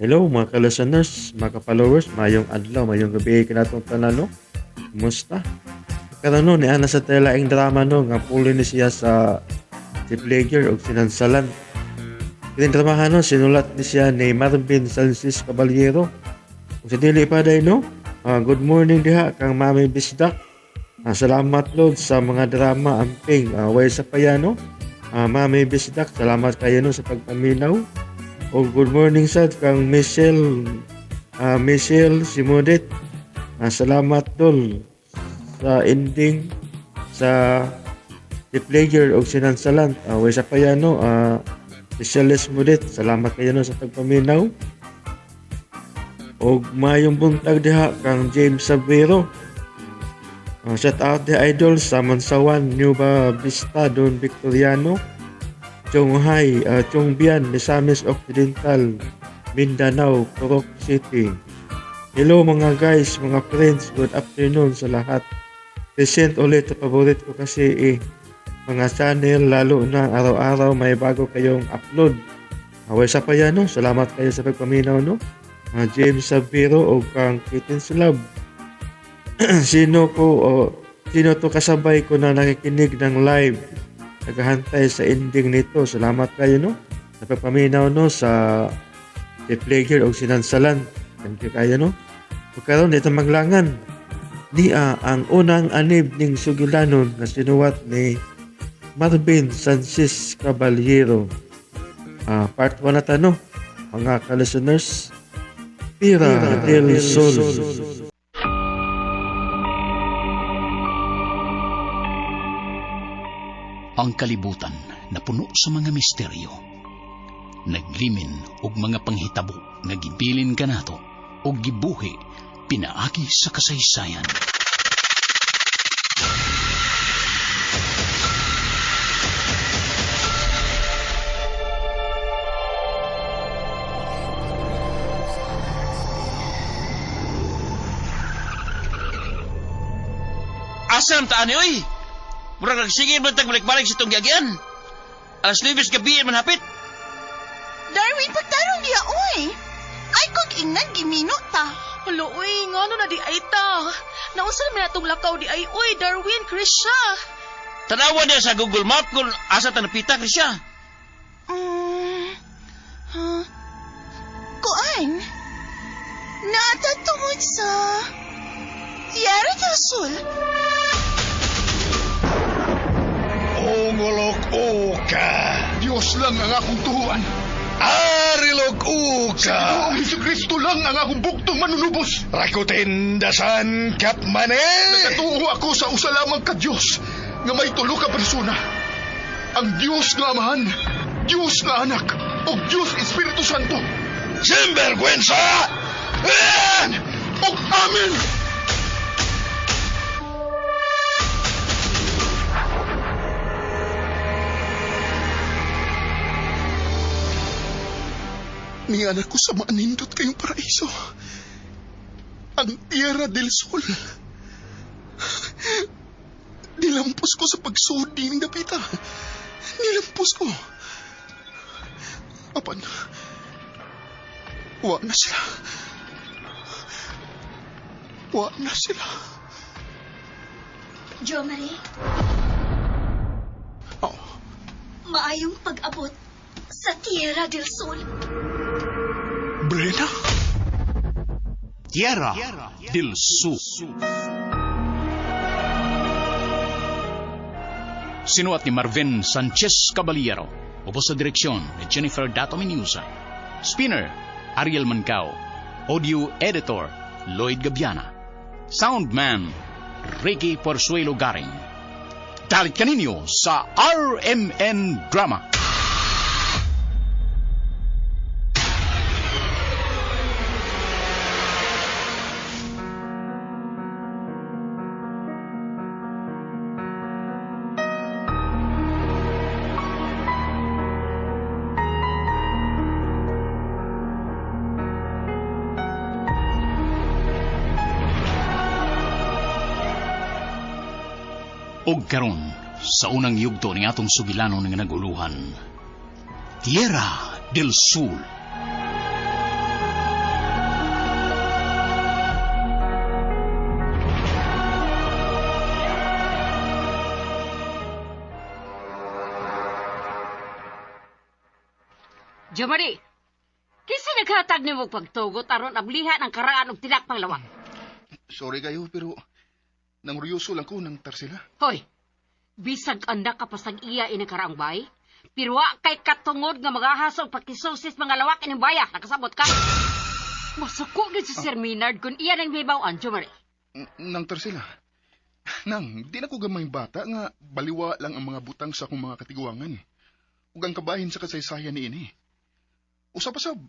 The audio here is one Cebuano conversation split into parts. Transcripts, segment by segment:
Hello mga ka-listeners, mga ka-followers, mayong adlaw, mayong gabi kanatong tanan no. Kumusta? Karon no, niana sa telaing drama no, nga puli ni siya sa si Plager og sinansalan. Kining dramahan no, sinulat ni siya ni Marvin Sanchez Caballero. Kung sa dili pa day no, good morning diha kang Mami Bisdak. Salamat Lord sa mga drama amping way sa payano. Mami Bisdak, salamat kayo no sa pagpaminaw. O good morning sad kang Michelle Michelle Simudet. Salamat dol sa ending sa The Player og Sinansalan. Way sa payano, Michelle Simudet, salamat kayo no sa pagpaminaw. Og mayong buntag diha kang James Sabero. Shout out the idol sa Mansawan, Nueva Vista, Don Victoriano. Chonghay, Chongbian, Misamis Occidental, Mindanao, Purok City. Hello mga guys, mga friends, good afternoon sa lahat. Present ulit, paborito ko kasi mga channel, lalo na araw-araw may bago kayong upload. Away sa pa yan, no? Salamat kayo sa pagpaminaw, no? James Sabiro o kang Kittens Love. Sino ko o sino to kasabay ko na nakikinig ng live? Naghahantay sa ending nito. Salamat kayo no sa pagpaminaw no sa The Plager o Sinansalan. Thank you kayo no. Ug karon dito maglangan. Niya ang unang anib ning sugilanon nga sinuwat ni Marvin Sanchez Caballero. Part 1 na ta no, mga ka-listeners. Tierra del Sol. Ang kalibutan na puno sa mga misteryo. Naglimin og mga panghitabo nga gibilin kanato og gibuhi pinaagi sa kasaysayan. Asa nam taan ni oy? Murag nagsige man tag balik-balik sa itong giagian. Alas 9 sa gabi man hapit. Darwin, pagtarong diha, oy. Ay, kog ingnan, gimino ta. Hala, uy, ngano na di ay ta. Naunsa naman atong lakaw di ay, uy, Darwin, Krisha. Tanawa niya sa Google Map kung asa ta napita Krisya. Huh? Kuan? Naata tungod sa Tierra del Sol. Ongolok oka. Diyos lang ang akong tuhuan. Arilog uka. Ginoong Hesukristo lang ang akong buktong manunubos. Rakutin dasan kapmane. Nagatuo ako sa usa lamang ka Diyos nga may tulo ka persona. Ang Diyos nga Amahan, Diyos nga Anak, ug Diyos Espiritu Santo. Sinvergüenza! Ug amen! Nianak ko sa maanindot kayong paraiso. Ang Tierra del Sol. Nilampos ko sa pagsuod ng dapita. Nilampos ko. Apan, wa na sila. Wa na sila. Jo Marie, Oh, maayong pag-abot sa Tierra del Sol. Brena? Tierra del Sur. Sinuat ni Marvin Sanchez Caballero. Ubos sa direksyon ni Jennifer Dato Minusa. Spinner, Ariel Mancao. Audio Editor, Lloyd Gabiana. Soundman, Ricky Porsuelo Garing. Dalit kaninyo sa RMN Drama. Og karon sa unang yugto ni atong sugilanon nga naguluhan, Tierra del Sol. Jomari, kinsa naghatag nimo og pagtugot aron ablihan ang karaan og tinakpang lawak? Sorry kayo, pero nanguryoso lang ko ng Tarsila. Hoy, bisag anak ka pa sa iya ining karaang bay, pero wa kay katungod nga magahas og pakisusis mga lawak ining baya. Nakasabot ka? Masuko gid si Sir Maynard kung iya nang mibaw-an, Jomari. Nang Tarsila, nang, di na ko gamay bata nga baliwa lang ang mga butang sa akong mga katiguangan. Ug ang kabahin sa kasaysayan ni ini. Usa pa sab,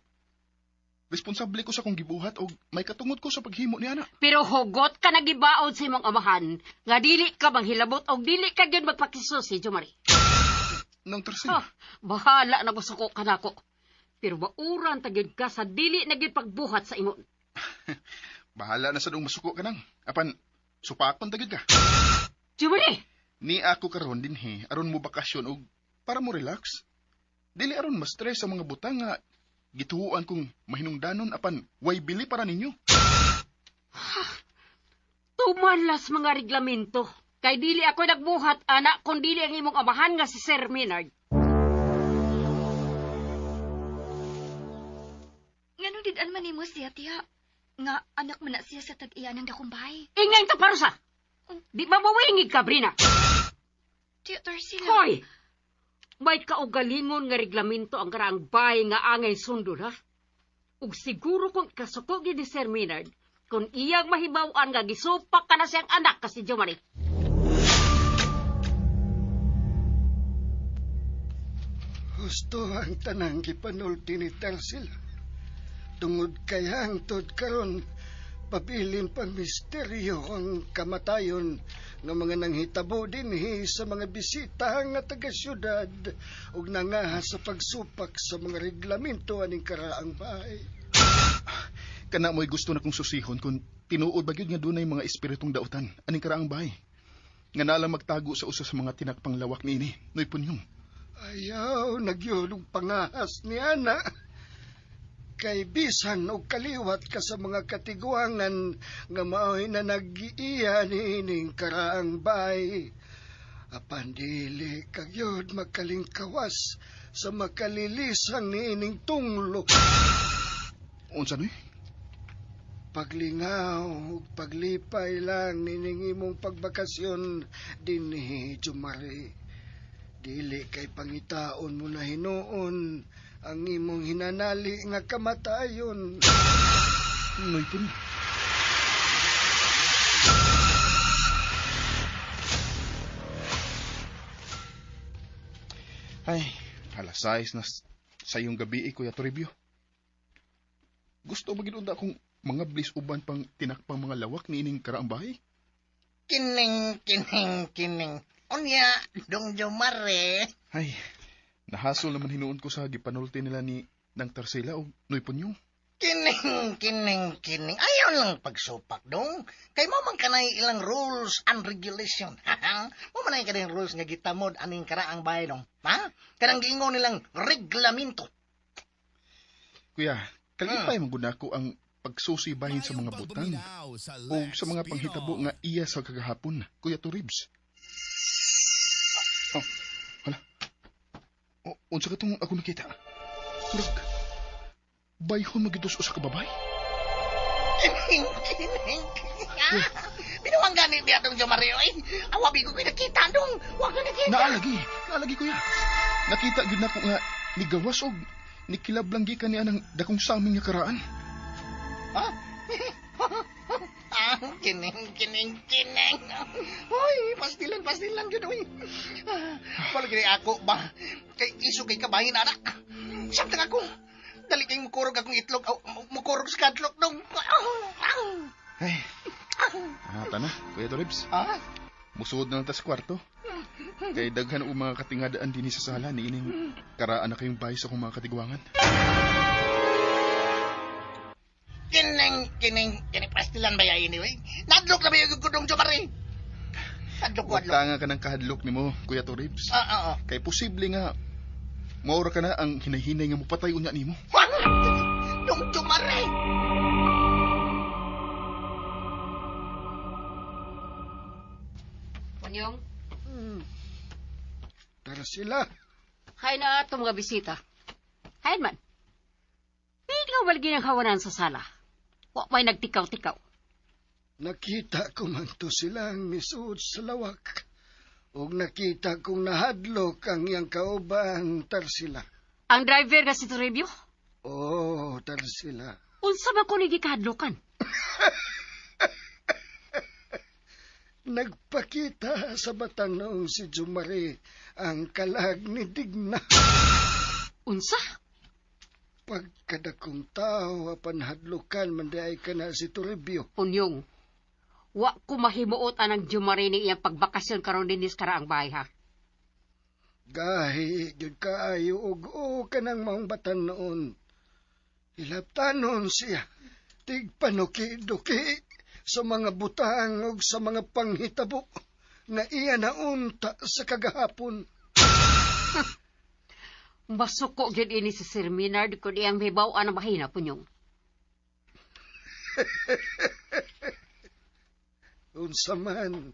responsable ko sa akong gibuhat og may katungod ko sa paghimo ni ana. Pero hugot ka nagibaod sa imong amahan nga dili ka manghilabot og dili ka gyud magpakisusi, Jomari. Nang Tarsila, Ha, bahala na musuko ka nako. Pero mauran ta gyud ka sa dili na gyud pagbuhat sa imon. Bahala na sa dong masuko ka nang. Apan, supakon ta gyud ka. Jomari, Ni ako karon dinhi aron mo bakasyon og para mo relax. Dili aron ma-stress sa mga butang nga gituhuan kong mahinungdanon apan way bili para ninyo. Tumalas mga reglamento. Kay dili ako nagbuhat, anak, kung dili ang imong amahan nga si Sir Maynard. Nganong did-an man nimo siya, tiya? Nga anak man na siya sa tag-iya ng dakong bahay. Ingay ta parusa. Di ba mawingig ka, Brina? Tiya, Tarsila. Hoy! May kaugalingon nga reglamento ang karaang bahay nga angay sundon, ha? Ug siguro kung kasuko gid ni Sir Maynard, kung iyang mahibaw-an nga gisupak ka na siyang anak kasi Jomari. Husto ang tanang gipanulti ni Tarsila. Tungod kay hangtod karon, pabilin pang misteryo ang kamatayon ng mga nanghitabo dinhi sa mga bisita nga taga-syudad ug nangaha sa pagsupak sa mga reglamento aning karaang bahay. Kana mo'y gusto na kong susihon kung tinuod ba gyud nga dunay mga espiritong dautan aning karaang bahay. Nga nalang magtago sa usa sa mga tinakpang lawak niini, Noy Punyong. Ayaw, nagyod og pangahas ni ana. Kay bisan og kaliwat ka sa mga katiguangan nga mao'y na nag-iiya niining karaang bahay. Apan dili kagyod makalingkawas sa makalilisang niining tunglo. Unsa noy? Paglingaw ug paglipay lang nining imong pagbakasyon dinhi, Jumari. Dili kay pangitaon mo na hinuon ang imong hinanali nga kamatayon. Noy Punyong. Ay, alas 6 na sa iyong gabi, eh, Kuya Toribio. Gusto ba gid unta akong mga bliss uban pang tinakpang mga lawak ni ining karaang bahay? Kining, kining, kining. Unya, dong Jomare. Ay, nahasol naman hinuon ko sa gipanulti nila ni ng Tarsila o Noy Punyong. Kining, kining, kining. Ayaw lang pagsupak, dong. Kay mo man kanay ilang rules and regulation. Mo man ay kanang rules nga gitamod aning karaang bahay, dong. Ha? Kanang giingon nilang reglamento. Kuya, kalipay man gud nako ang pagsusi bahin sa mga butang o sa mga panghitabo nga iya sa kagahapon, Kuya Toribs. Oh, hala. O, unsa ka tong ako nakita? Murag, bayhon magidos usa ka babay. Kining, kining, kining. Binuwang gani niya tong Jomario, eh. Awabi ko nakita, dong. Wa ko nakita. Naalagi, naalagi kuya. Nakita gyud nako nga nigawas og nikilab lang gikan niya ng dakong saming nga karaan. Ha? Ah, kining, kining, kining. Hoy, pastilan, pastilan gyud oy. Wala gini ako ba? Kay iso kay kabahin ana. Samtang ako. Dali kay mukurog akong itlog, aw, mukurog sa kadlok dong. Ay, tana, Kuya Toribs. Ha? Musuod na lang ta sa kwarto. Kay daghan og mga katingadaan dinhi sa sala ni ining karaan na kayong bahay sa akong mga katigwangan. Kining, kining, kining pastilan ba ya anyway? Nadlok na ba yung gudong Jomari? Hadlok ko, Huwag hadlok. tanga ka ng kahadlok nimo, Kuya Toribs. Ah, ah, ah. Kay posible nga maura ka na ang hinahinay nga mopatay unya nimo. Wag! Dong Jomari! Punyong, Tarsila, hay na ato mga bisita. Hayan man. Pwede nga walagi ng hawanan sa sala. Wa may nagtikaw-tikaw. Nakita ko man to silang misuod sa lawak. Ug nakita kong nahadlok ang iyang kauban, Tarsila. Ang driver nga si Toribio? Oo, Tarsila. Unsa man ko ni gikahadlokan? Nagpakita sa batanong si Jumari ang kalag ni Digna. Unsa? Pagkadakong tao, apan hadlukan man di ay ka na si Toribio. Punyong, wa ko mahimuot anang Jumari ni iyang pagbakasyon karon dinis karaang bahay ha. Gahi, gyud kaayo og o kanang maong batan-on. Hilabtanon siya, tigpanuki-duki sa mga butang ug sa mga panghitabo na iya naunta sa kagahapon. Masuko gyud ini si Sir Maynard kun iyang mibaw-an ang mahina, Punyong. Unsa man,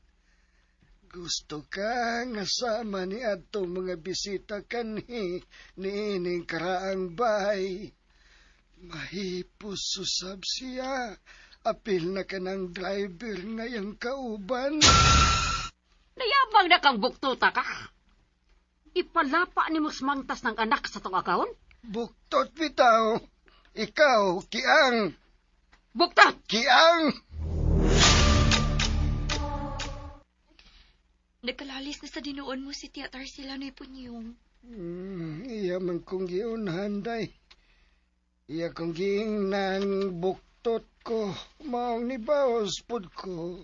gusto ka nga sama ni adto mga bisita kanhi niining karaang bahay. Mahipos susab siya. Apil na ka ng driver ngayang kauban. Nayabang na kang buktuta ka. Ipalapa ni mo mangtas ng anak sa tong akawon? Buktot bitaw. Ikaw, kiang. Buktot! Kiang! Nagkalalis na sa dinuon mo si Tia Tarsila Noy Punyong. Iya man kong giunhan, day. Iya kong giingnan buktot ko. Maong ni baos pud ko.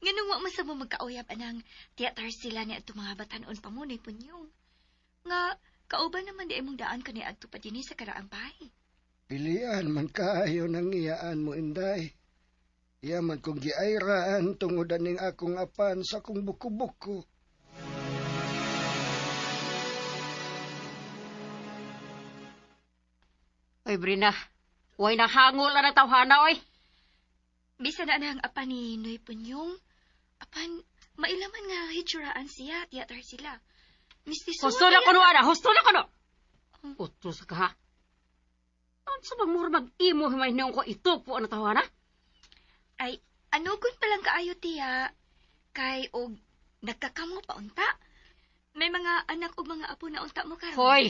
Nganong wa man sa mo magkauyab anang Tia Tarsila ni adto mga batan-on pa mo, Noy Punyong. Nga, kauban naman di imong daan kani adto pa dinhi sa karaang bahay. Pilian man kaayo ng iyaan mo, Inday. Iya man kong giayraan tungod aning akong apan sa akong buko-buko. Oy, Brina, way nahangol na tawhana, oy. Bisan na ang apan ni Noy Punyong, apan mailaman nga hitsuraan siya, Tia Tarsila. Mistiso Husto na kuno, ana, husto na kuno. Utos ka, ha? Unsa bang mura mag-imo himay niyong ko itupo ang tawhana? Ay, ano kun palang kaayo, Tiya? Kay og nagkakamo pa unta. May mga anak og mga apo na unta mo karon. Hoy,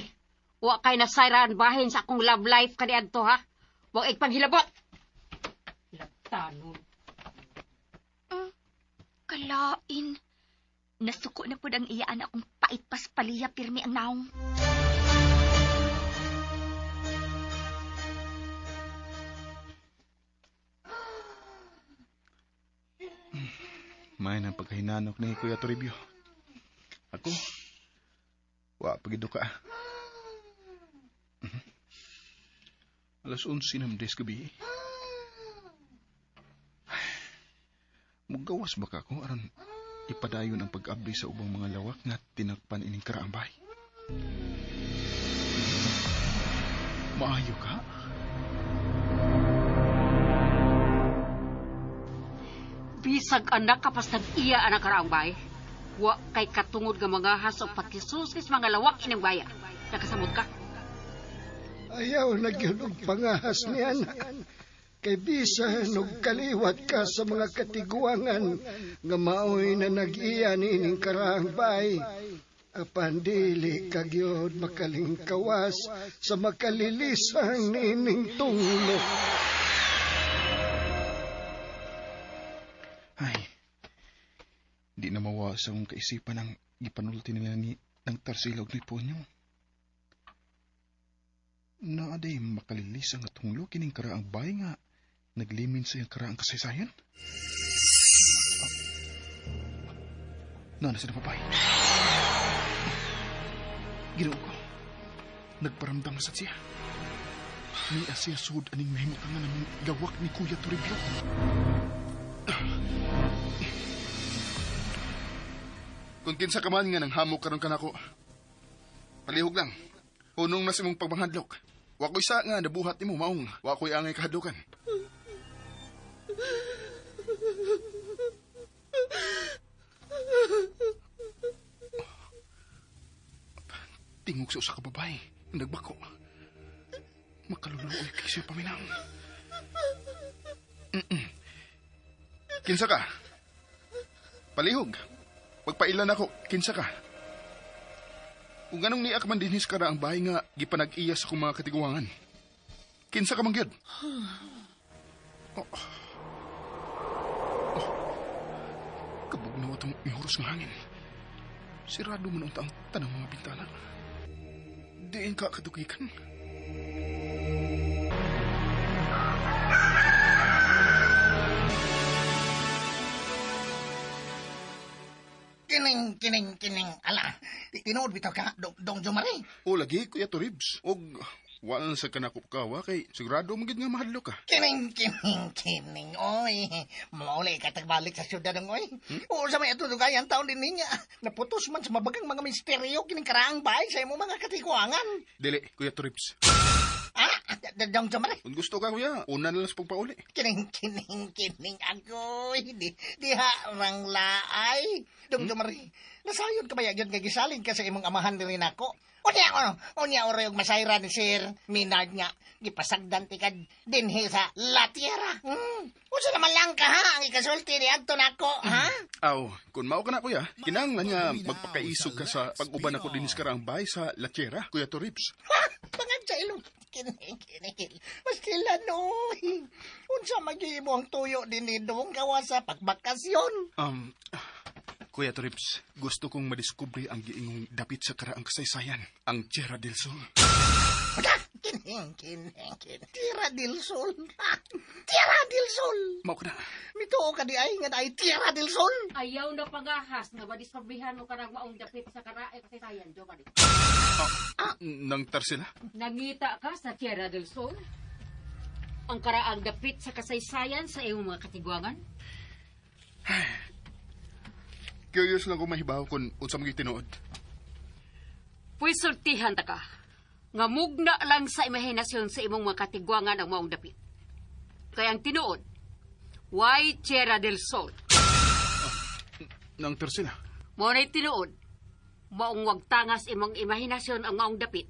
wa kay nasayran bahin sa akong love life kaniadto, ha? Wa igpanghilabot. Hilabtanon. Kalain. Nasuko na pud ang iyaan akong pait pas paliya pirmi ang naong. May nang pagkahinanok ni Kuya Toribio. Ako, wa pagido ka. 11:00 na gabi. Mugawas ba ka ko aron ipadayon ang pag-abli sa ubang mga lawak nga tinakpan ining karaang bahay? Maayo ka? Bisag anak kapas nag-iya anak karaang bahay. Wa kay katungod nga mga has o pakisuskis mga lawak ining baya. Nakasamot ka? Ayaw na gyud og pangahas ni anak. Kay bisan og kaliwat ka sa mga katiguangan nga maoy na nag-iya ni ining karaang bahay. Apan dili ka gyud makalingkawas sa makalilisang niining tunglo. Ay, di na mawa sa akong kaisipan ang gipanulti nila ni ng Tarsila og ni Ponyo. Naaday makalilisang nga tunglo kining karaang bahay nga naglimin sa iyang karaang kasaysayan. Nana sa napapay. Ginoo ko, nagparamdam na sa siya. Ni siya sud aning nahimutangan naming gawak ni Kuya Toribio. Kung kinsa ka man nga nang hamok karon kanako, palihog lang. Hunong na sa imong pagmanghadlok. Wa ko'y sa nga nabuhat nimo maong wa ko'y angay kahadlokan. Tingog Tingog sa usa ka babae. Nagbako. Makaluluoy kay siya paminaw. Kinsa ka? Palihog. Pagpailan ako, kinsa ka? Ug anong niak man dinhis ka na ang bahay nga gipanag-iya sa akong mga katiguangan? Kinsa ka man gyud? Oh. Oh. Kabugnaw atong ihuros nga hangin. Sirado man unta ang tanang mga bintana. Diin ka kadugikan. Kining, kining, kining. Ala, tinuod bitaw ka, Dong Jomari. O lagi, Kuya Toribs. Og wala sa kanako kawa kay sigurado mo gid nga mahadlok ka. Kining, kining, kining. Oy, mauli ka tagbalik sa syudad ng oy. Oo, sa may atudugayan taon din niya. Naputos man sa mabagang mga misteryo kining karaang bahay sa imong mga katiguangan. Dili, Kuya Toribs. Ah, Dong Jomari. Kung gusto ka, Kuya, una na lang sa pagpauli. Kining, kining, kining. Agoy, diha rang laay. Dong Jomari, nasayod ka ba yun nga gisalin ka sa imong amahan diri nako? Unya, unya, oray og masayra ni Sir Minard nga gipasagdan tikad dinhi sa La Tierra. Unsa naman lang ka ha ang ikasulti ni adto nako, ha? Aw, kung mao ka na, Kuya, kinahanglan nga magpakaisog ka sa pag-uban ako dinis karaang bahay sa La Tierra, Kuya Toribs. Ha? Pangag sa ilong. Kining, kining. Bastila, noy. Unsa magihimo ang tuyo din ni Dong gawa sa pagbakasyon? Kuya Toribs, gusto kong madiskubre ang giingong dapit sa karaang kasaysayan, ang Tierra del Sol. Pagka! Kining, kining, kining. Tierra del Sol. Ha? Tierra del Sol. Mao ka na. Mituo ka di ay nga ay Tierra del Sol. Ayaw na pangahas nga madiskurbihan mo kanang maong dapit sa karaang kasaysayan, Jomari. Nang Tarsila? Nangita ka sa Tierra del Sol? Ang karaang dapit sa kasaysayan sa iyong mga katiguangan? Curious lang kung mahibaw kung unsa man tinuod. Pwes sultihan ta ka. Nga mugna lang sa imahinasyon sa imong mga katiguangan ang maong dapit. Kaya ang tinuod, why Tierra del Sol? Nang Tarsila? Mo na'y tinuod, maong wagtangas imong imahinasyon ang maong dapit.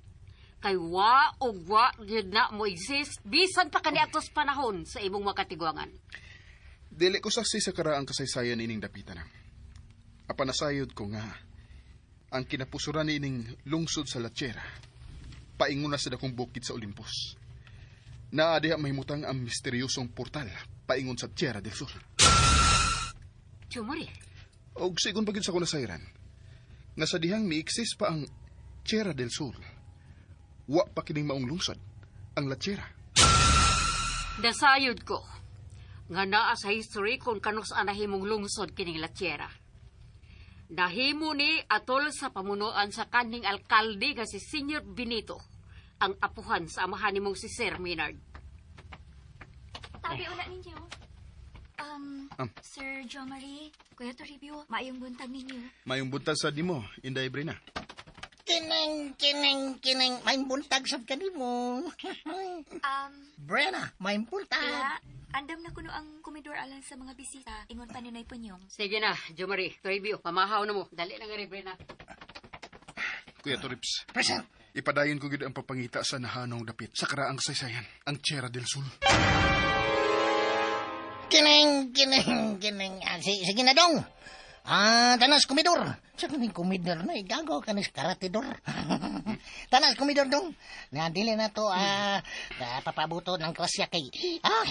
Kay wa og wa gyud na mo exist bisan pa kaniadtos panahon sa imong mga katiguangan. Dili ko saksi sa karaang kasaysayan ining dapitan na. Apan nasayod ko nga ang kinapusuran niining lungsod sa La Tierra paingon na sa dakong bukid sa Olympus. Naa diha mahimutang ang misteryosong portal paingon sa Tierra del Sol. Jomari, Og sigon pa gyud sa kunasayran nga sa dihang mi-exist pa ang Tierra del Sol. Wa pa kining maong lungsod, ang La Tierra. Nasayod ko nga naa sa history kung kanus nahimong lungsod kining La Tierra. Nahimo ni atol sa pamunuan sa kaning alkalde nga si Senior Benito, ang apuhan sa amahan nimong si Sir Maynard. Tabi una ninyo. Sir Jomari, Kuya Toribio, maayong buntag ninyo. Mayong buntag sa nimo, Inday Brina. Kining, kining, kining. May buntag sab kanimo. Brena, may buntag. Kuya, andam na kuno ang komedor alang sa mga bisita. Ingon pa ni Noy Punyong. Sige na, Jomari, Toribio, pamahaw na mo. Dali na nga rin, Brena. Kuya Toribs. Present. Ipadayon ko gid ang papangita sa nahanong dapit sa karaang kasaysayan, ang Tierra del Sol. Kining, kining, kining. Sige na dong. Tanas komedor. Sa kining komedor na, igago kanis karatidor. Tanas komedor dong. Na dili na to, papabuto ng krasya kay.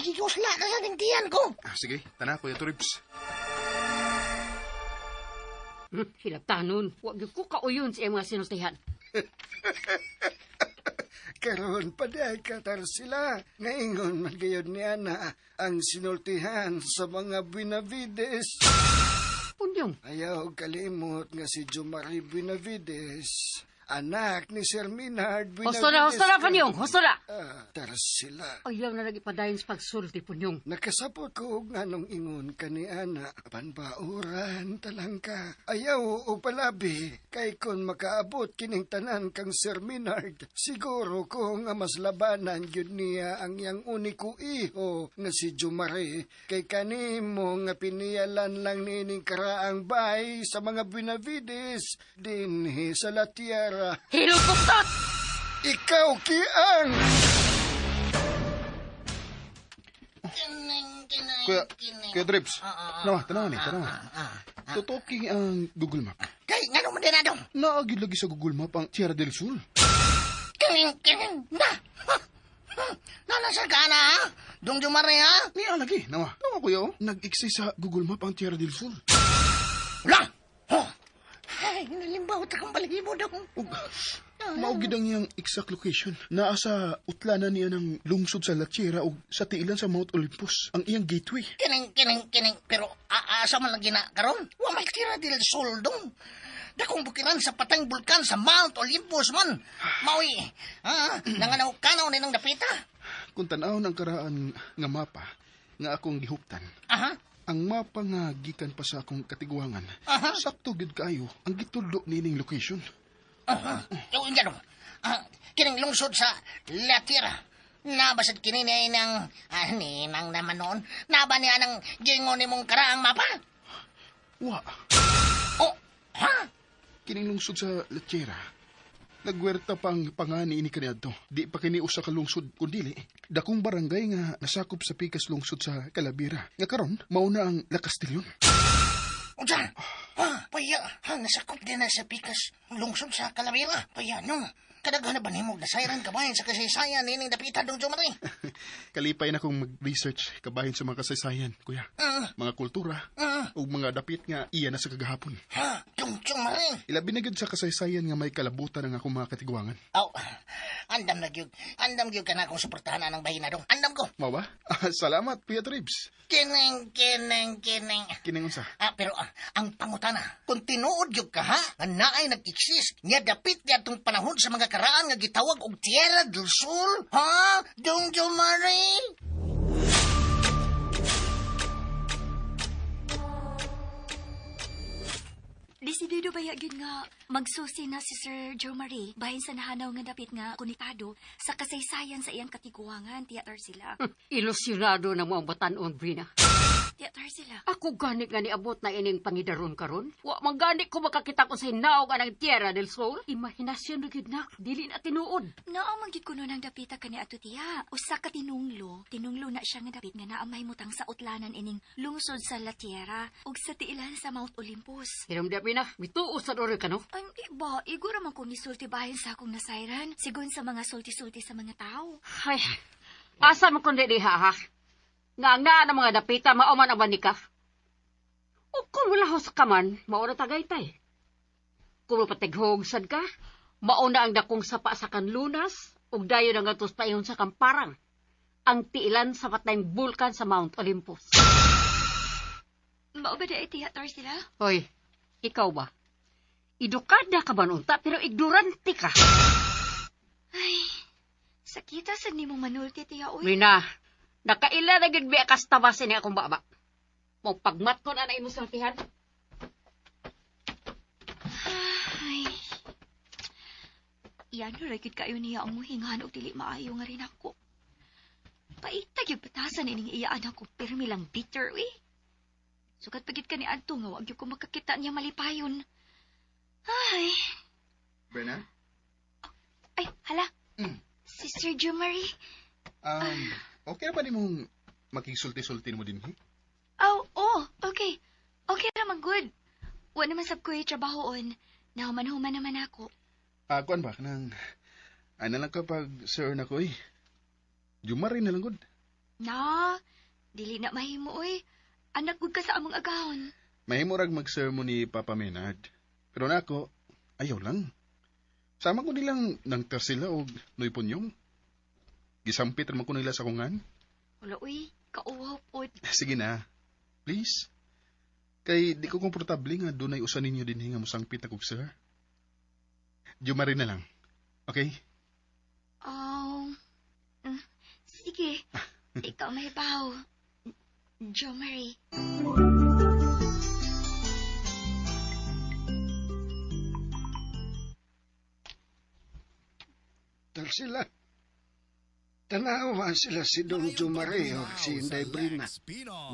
Gikusla na sa tiyan ko. Sige, tana Kuya Toribs. Hilabtanon, wag gyud ko kauyon sa iyong mga sinultihan. Karon pa di katar sila. Ngaingon man gayod ni Ana ang sinultihan sa mga Benavides. Punyong. Ayaw kalimot nga si Jomari Benavides, anak ni Sir Minard Benavides. Husto na, husto na, Punyong, husto na. Tarsila. Ayaw na nagipadayon sa pagsulti, Punyong. Nakasapot ko og nganong ingon ka ni Ana. Panbauran talangka. Ayaw o palabi. Kay kon makaabot kining tanan kang Sir Minard, siguro ko nga mas labanan gyud niya ang iyang uniko iho nga si Jomari. Kay kanimo nga piniyalan lang niining karaang bay sa mga Benavides dinhi sa La Tierra. Tierra. Hilupuktot! Ikaw kiang! Kuya, Kuya Drips. Nawa, tanawa ni, tanawa. Totoo king ang Google Map. Kay, nga naman din na dong. Naagid lagi sa Google Map ang Tierra del Sur. Kining, kining, na. Ha, ha, Nanasa ka na, ha? Dong Jumare, ha? Niya lagi, nawa. Nawa kuya, oh. Nag-exist sa Google Map ang Tierra del Sur. Wala! Oh. Ay, nalimbaw ta kang balahibo dong. Ug mao gid ang iyang exact location. Naa sa utlanan niya ng lungsod sa La Tierra ug sa tiilan sa Mount Olympus, ang iyang gateway. Kining, kining, kining. Pero aasa man lang gina karon. Wa may Tierra del Sol dong. Dakong bukiran sa patang bulkan sa Mount Olympus man. Maui, ha? Nanganaw-kanaw ni nang dapita. Kung tan-awon ang karaan nga mapa nga akong gihuptan. Aha. Ang mapa nga gikan pa sa akong katiguangan. Aha. Sakto gid kaayo ang gitudlo nining location. Aha. Yo, inga dong. Ah, kining lungsod sa La Tierra. Nabasad kini niya ng, ninang naman noon. Naba niya ng gingon ni mong karaang mapa? Wa, Oh, ha? kining lungsod sa La Tierra. Nagwerta pang pangani ini kaniadto. Di pa kini usa ka lungsod kundili. Dakong barangay nga nasakop sa pikas lungsod sa Calabira. Nga karon mao na ang La Castillon. Unsa? Ha, paya, ha, nasakop din na sa pikas lungsod sa Calavera. Paya, no. Kadaghan na ba nimo nasayran kabahin sa kasaysayan nining dapita dong Jomari? Kalipay na kong mag-research kabahin sa mga kasaysayan, kuya. Mga kultura ug mga dapit nga iya na sa kagahapon. Ha, dong Jomari. Ilabi na gyud sa kasaysayan nga may kalabutan ang akong mga katiguangan. Aw, andam na gyud. Andam gyud ka na akong suportahan anang bahina dong. Andam ko. Mao ba? Salamat, Kuya Tribs. Kining, kining, kining. Kining unsa? Ah, pero ang pangutana, kung tinuod gyud ka ha, nga naay nag-exist, nga dapit niya itong panahon sa mga karaan nga gitawag og Tierra del Sol, ha? Dong Jomari? Desidido ba gyud nga magsusi na si Sir Joe Marie bahin sa nahanaw nga dapit nga konektado sa kasaysayan sa iyang katiguangan, Tia Tarsila. Ilusyonado na mo ang batanon, Brina. Tia Tarsila. Ako gani nga niabot na ining pangidaron karon. Wa man gani ko makakita ko sa hinaog anang Tierra del Sol. Imahinasyon ra gyud na, dili na tinuod. Naa man gyud kuno nang dapita kani ato tiya. Usa ka tinunglo, tinunglo na siya nga dapit nga naa mahimutang sa utlanan ining lungsod sa La Tierra ug sa tiilan sa Mount Olympus. Hiram di Brina, mituo sa dori ka no? Ay, di ba, igura man kong nisulti bahin sa akong nasayran, sigon sa mga sulti-sulti sa mga tao. Ay, asa man kundi diha ha? Nga ang naa ng mga dapita, mao man ang banika. O kung wala hos ka man, mao na tagaytay. Kung mapatighog sad ka, mao na ang dakong sapa sa kanlunas, ug dayon ang atos paingon sa kamparang. Ang tiilan sa patayng bulkan sa Mount Olympus. Mao ba di ay Tia Tarsila? Hoy, ikaw ba? Edukada ka ba unta pero ignorante ka. Ay, sakita sad nimo manulti tiya oy. Rina, nakaila na gyud biya kas tabasin ni akong baba. Mo pagmat ko na na imong sultihan. Ay. Yan, ra gyud kayo niya ang muhingahan og dili maayo nga rin ako. Paita gyud batasan ining iyaan ako pirmi lang bitter uy. Sukat pagit ka ni adto nga wa gyud ko makakita niya malipayon. Ay, Brenna? ay hala. Si Sir Marie. Okay na ba nimong makigsulti-sulti mo din? Oh, oh, okay. Okay naman good. Wa naman sab ko trabahoon. Nahuman-human naman ako. Kuan ba kanang ano lang kapag sir na ko eh. Jumari na lang gud. Na, dili na mahimo oy. Anak gud ka sa among agahon. Mahimo rag mag-sir mo ni Papa Menard. Pero nako, ayaw lang. Sama ko nilang nang sila og Noy Punyong. Gisampit raman ko nila sa kungan. Wala uy, kauwaw pod. Sige na. Please. Kay di ko komportable nga dunay usa ninyo dinhi nga mosangpit akog sir. Jumari na lang. Okay? Oh, sige. Ikaw may baw. Jo Marie. Tarsila. Tanawa sila si Don Jomare o si Inday Brina.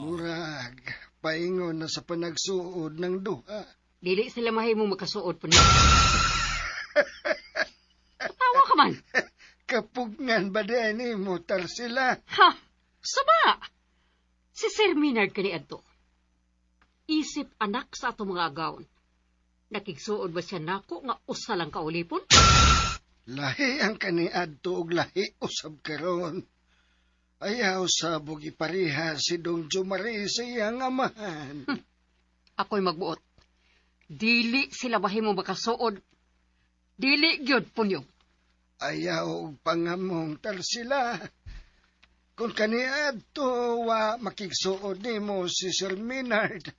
Murag, paingon na sa panagsuod ng duha. Dili sila mahimong makasuod po niya. Tawa ka man. Kapugnan ba di mo, Tarsila? Ha? Saba! Si Sir Maynard kaniadto. Isip anak sa atong mga agawon. Nakigsuod ba siya nako nga usa lang kaulipon? Lahi ang kaniadto og lahi usab karon. Ayaw sabog ipariha si Dong Jomari sa iyang amahan. Ako'y magbuot. Dili sila mahimo makasuod. Dili gyud punyong. Ayaw og pangamong Tarsila. Kung kaniadto wa makigsuod nimo si Sir Maynard.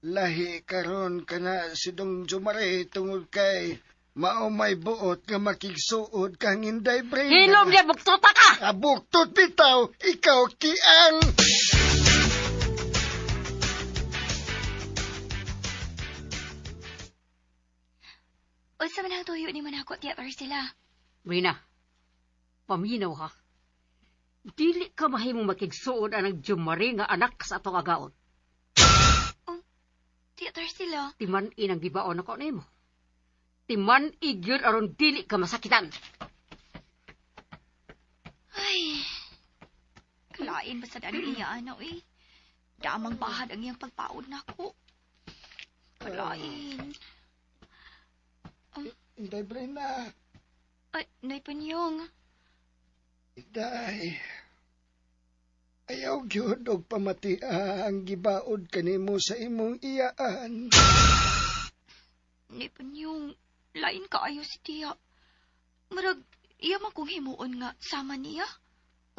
Lahi karon kana si Dong Jomari tungod kay mao may buot nga makigsuod kang Inday Brenda. Hilom niya buktuta ka! Abuktot bitaw, ikaw kiang! Unsa man ang tuyo ni manako tiya Tarsila? Rina, paminaw ha. Dili ka mahimo makigsuod anang Jomari nga anak sa atong agaon. Tiya Tarsila. Timan inang gibaon ako nimo. Timan igyud aron dili ka masakitan. Ay. Kalain ba sa dani iya ano eh. Damang bahad ang iyang pagpaod nako. Kalain. Inday Brenda. Ay, Nay Punyong. Inday. Ayaw gyud og pamatia ang gibaod kanimo sa imong iyaan. Nay Punyong, lain kaayo si tiya. Murag, iya man kong himuon nga sama niya.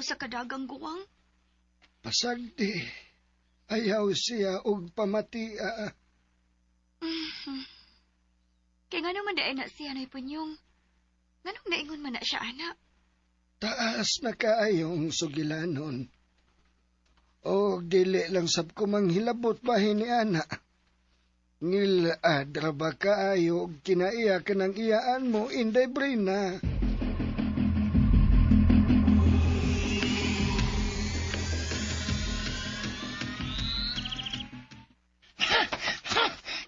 Usa ka dagang guwang. Pasagdi. Ayaw siya og pamatia. Kaya nga naman dahil na siya, Nay Punyong. Nganong naingon man na siya, anak? Taas na kaayong sugilanon. O dili lang sab ko manghilabot bahin ni ana. Ngilad ra ba kaayo og kinaiya ka ng iyaan mo, Inday Brina?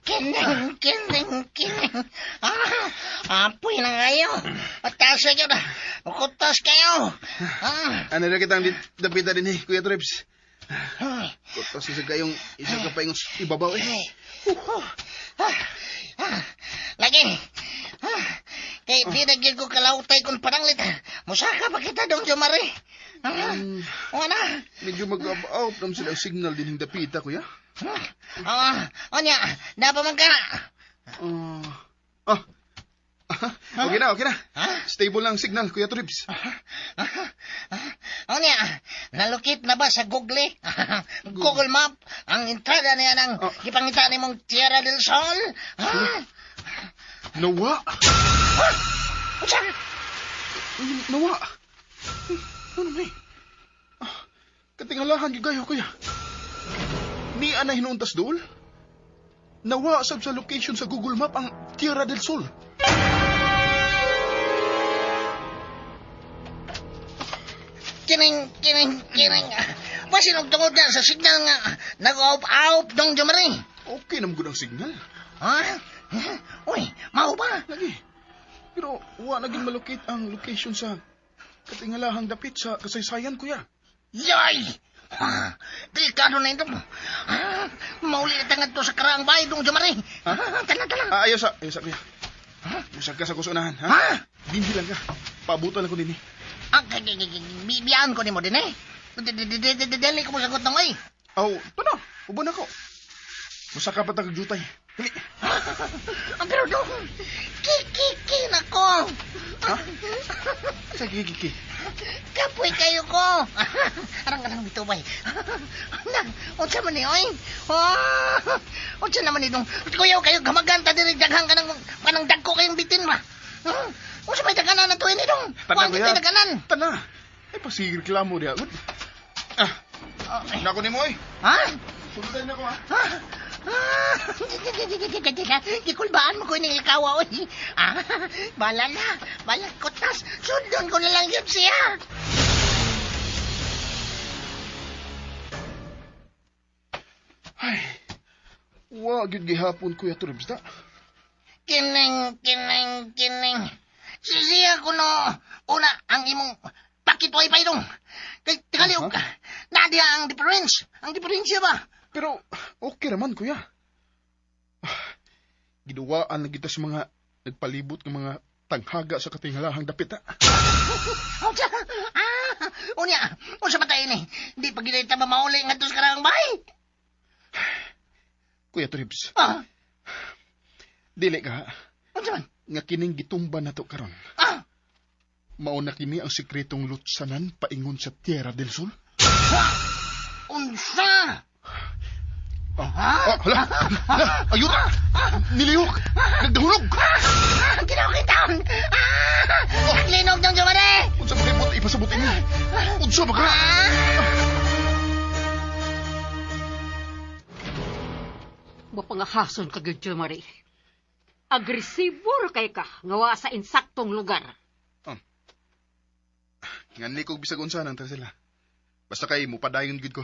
Kining, kining, kining. Ah, apoy na kayo. Pataas kayo na. Kutas kayo. Ah. Ano na kitang dapita din eh, Kuya Trips. Kutas isa kayong isa ka pa yung ibabaw eh. Lagi. Kay di na gyud ko kalautay kung pananglit. Musaka pa kita dong Jomari. Wala. Medyo mag-out naman sila ang signal din yung dapita, Kuya. Onya, napa man ka? Okay na, okay na. Stable lang signal, Kuya Trips. Onya, nalukit na ba sa Google? Google Map ang entrada niya ng gipangita ni mong Tierra del Sol? Ha? Nawa! Ha? Unsa? Nawa! Ano may? Katingalahan gyud kayo, Kuya. Ni ana hinuuntas dool? Nawa sab sa location sa Google Map ang Tierra del Sol. Kining, kining, kining. Basin og tungod na sa signal nga nag-off-off dong Jomari. Okay naman gud ang signal. Ha? Uy, mao ba? Lagi. Pero wa na gid malocate ang location sa katingalahang dapit sa kasaysayan, Kuya. Yay! Delikado na ito. Mauli na tangad to sa karaang bahay dong Jomari. Tala, tala. Ayaw sa, Kuya. Usag ka sa kusunahan, ha? Ha? Dinhi lang ka. Paabutan ako dinhi. Bibiyaan ko nimo din eh. Dili ko mo sagot ng ay. Aw, tana. Uban ako. Musa ka pa tag jutay. Dali. Ang pero dong, kikiki na ko. Ha? Sa kikiki? Kapoy kayo ko. Arang-arang bito bay. Na, unsa man ni oy? Oh, unsa naman ni dong? Kuyaw kayo gamaganta diri daghan kanang kanang dagko kayong bitin ba. Unsa may daganan na tuwi ni dong? Tana, kuya. Daganan. Tana. Ay pasireklamo diha. Ah. Nako ni mo oy. Ha? Sundan na ko ha. Ha? Gikulbaan mo ko ining likawa oy. Ah, bala na. Bala kutas. Sundon ko na lang yun siya. Ay. Wa gyud gihapon Kuya Turbs da. Kining, kining, kining. Sisiya ko no, una ang imong packet wifi dong. Kay tingali og naa diha ang difference. Ang diferensya ba? Pero okay raman, kuya. Giduwaan na kita sa mga nagpalibot ng mga tanghaga sa katinghalahang dapita. Unsa? Ah, unya, unsa ba tayo ni? Di pa gid ta mauli ngadto sa karang bahay. Kuya Tribs, Ah, dili ka unsa man? nga kining gitumba nato karon. Ah, Mao na kini ang sekretong lutsanan paingon sa Tierra del Sol. unsa? Ah, hala, hala, ayuda! Nilihok! Nagdahulog! Ah, ginoo kita. Ah, linog ng jumare. Unsa ba kay buot ipasabot ini? Unsa ba ka? Mapangahason ka gyud, Marie. Agresibo ra kay ka nga wa sa insaktong lugar. Nganli kog bisag unsa nang sila. Basta kay mupadayon gid ko.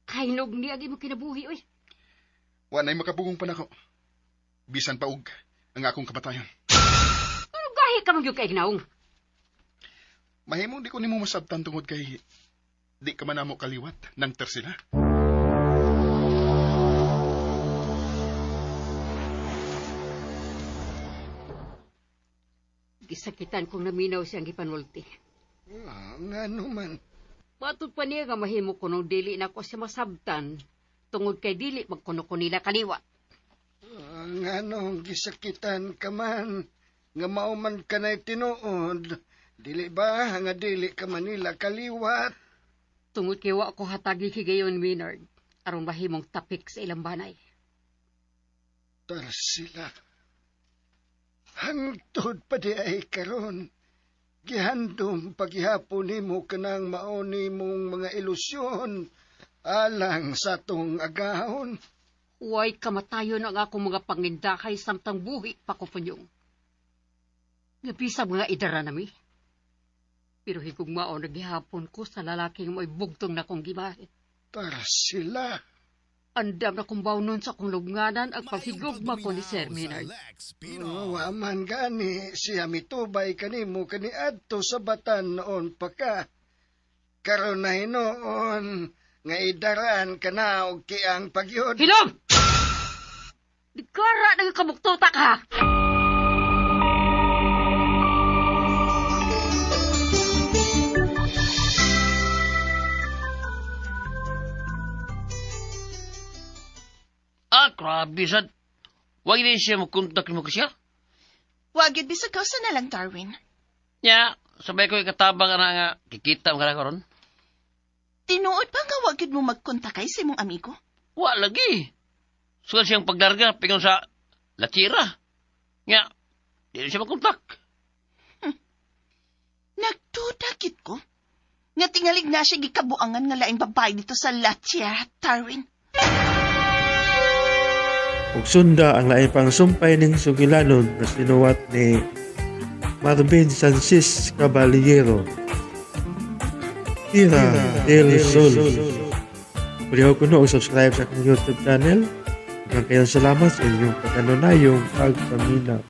Kainog ni ang imong kinabuhi oy. Wa nay makapugong pa nako. Bisan pa og ang akong kamatayon. Ano gahi ka man gyud kay gnaong? Mahimong di ko nimo masabtan tungod kay di ka man namo kaliwat nang tersila. Gisakitan kong naminaw siyang gipanulti. Ah, ngano man. Matod pa niya nga mahimo ko nung dili na ko siya masabtan tungod kay dili magkuno ko nila kaliwat. Ah, nganong gisakitan ka man, nga mao man kanay tinuod, dili ba nga dili ka manila kaliwat? Tungod kay wa ko hatagi higayon Maynard aron mahimong tapik sa ilang banay. Tarsila. Hangtod pa di ay karon. Gihandom paghihapon nimo kanang mao nimong mga ilusyon alang sa atong agahon. Huwag kamatayon ang akong mga pangindahay samtang buhi pa ko punyong. Nga mga idara nami. Pero higugmao naghihapon ko sa lalaking mo'y bugtong na kong gibahe. Tarsila. Andam na kong nun sa akong lubnganan ang paghigugma ko ni Sir Maynard. Wa man gani siya mitubay kanimo kaniadto sa batan noon pa ka. Karon na hinuon nga idaraan ka na og kiang pagyud. Hilom! Dikara na kabuktuta ka! Ah, grabe sad. Wag din siya magkontak mo siya. Wa gyud bisag kausa na lang, Darwin. Nya, sabay ko ikatabang ana nga kikita mo ka ron. Tinuod ba nga wa gyud mo magkontakay sa imong amigo? Wa lagi. Sugal siyang pagdarga pingon sa latira. Nya, di na siya magkontak. Nagduda gid ko. Nga tingalig na siya gikabuangan nga laing babae dito sa La Tierra, Darwin. Ug sunda ang lain pang sumpay ning sugilanon na sinuwat ni Marvin Sanchez Caballero. Tira del Sol. Pareho ko no, subscribe sa akong YouTube channel. Daghang kayong salamat sa inyong pag-anunayong pagpaminaw.